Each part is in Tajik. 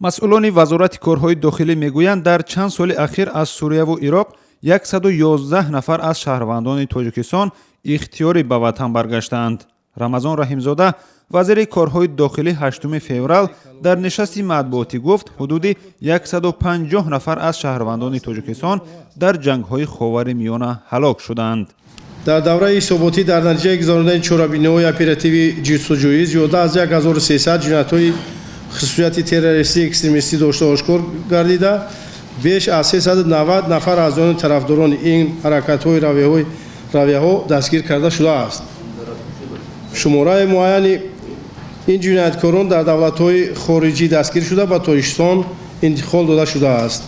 Масъулони Вазорати корҳои дохилӣ мегӯянд, дар чанд соли ахир аз Сурияву Ироқ 111 нафар аз шаҳрвандони Тоҷикистон ихтиёрӣ ба ватан баргаштаанд. Рамазон Раҳимзода, вазири корҳои дохилӣ, 8 феврал дар нишасти матбуотӣ гуфт, ҳудуди 150 нафар аз шаҳрвандони Тоҷикистон дар ҷангҳои Ховари Миёна ҳалок шуданд. Дар давраи ҳисоботӣ дар натиҷаи гузаронидани чорабиниҳои оперативии ҷустуҷӯӣ зиёда аз 1300 ҷиноятҳои хусусияти террористӣ, экстремистӣ дошта ошкор гардида, беш аз 390 нафар аз ҷониби тарафдорони ин ҳаракатҳои равияҳо дастгир карда шудааст. Шумораи муайяни ин ҷинояткорон дар давлатҳои хориҷӣ дастгир шуда, ба Тоҷикистон интиқол дода шудааст.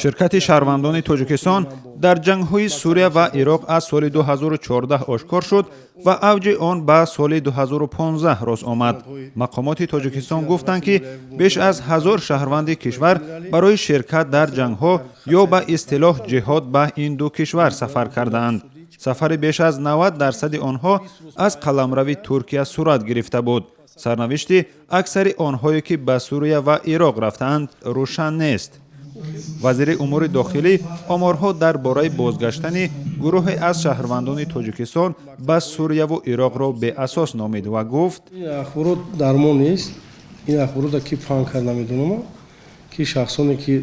Ширкати шаҳрвандони Тоҷикистон дар ҷангҳои Сурия ва Ироқ аз соли 2014 ошкор шуд ва авҷи он ба соли 2015 рост омад. Мақомоти Тоҷикистон гуфтанд, ки беш аз 1000 шаҳрванди кишвар барои ширкат дар ҷангҳо ё ба истилоҳ ҷиҳод ба ин ду кишвар сафар кардаанд. Сафари беш аз 90 дарсади онҳо аз қаламрави Туркия сурат гирифта буд. Сарнавишти аксари онҳое, ки ба Сурия ва Ироқ рафтаанд, рӯшан нест. Вазири умури дохилӣ оморҳо дар бораи бозгаштани гурӯҳе аз шаҳрвандони Тоҷикистон ба Сурияву Ироқро беасос номид ва гуфт: Ин ахборот дар мо нест. Ин ахборотро ки паҳн кард, намедонам, ки шахсоне ки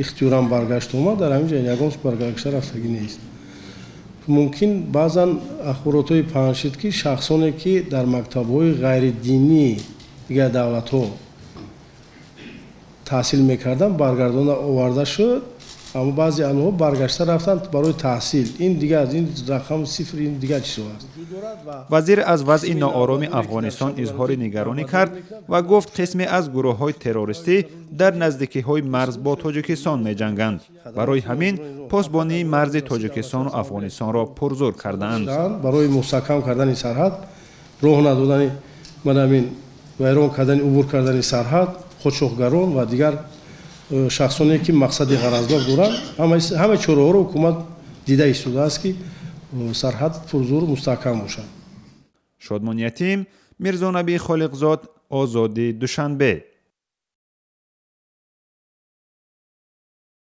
ихтиёран баргашт омад, дар ҳамин ҷо ягон баргашта рафтагӣ нест. Мумкин, баъзан ахборотҳое паҳн шуд, ки шахсоне ки дар мактабҳои ғайридинии дигар давлатҳо таҳсил мекарданд, баргардонда оварда шуд, аммо баъзе онҳо баргашта рафтанд барои таҳсил. Ин дигар, ин рақам сифр, ин дигар чизо аст. Вазир аз вазъи ноороми Афғонистон изҳори нигаронӣ кард ва гуфт, қисме аз гурӯҳҳои террористӣ дар наздикиҳои марз бо Тоҷикистон меҷанганд. Барои ҳамин посбонии марзи Тоҷикистону Афғонистонро пурзур кардаанд. Барои мустаҳкам кардани сарҳад, роҳ надодани манамин вайрон кардани, убур кардани сарҳад, қочоқгарон ва дигар шахсоне ки мақсади ғаразнок доранд, ҳама чораҳоро ҳукумат дида истодааст, ки сарҳад пурзур мустаҳкам бошад. Шодмон Ятим, Мирзонабӣ Холиқзод, Озодӣ, Душанбе.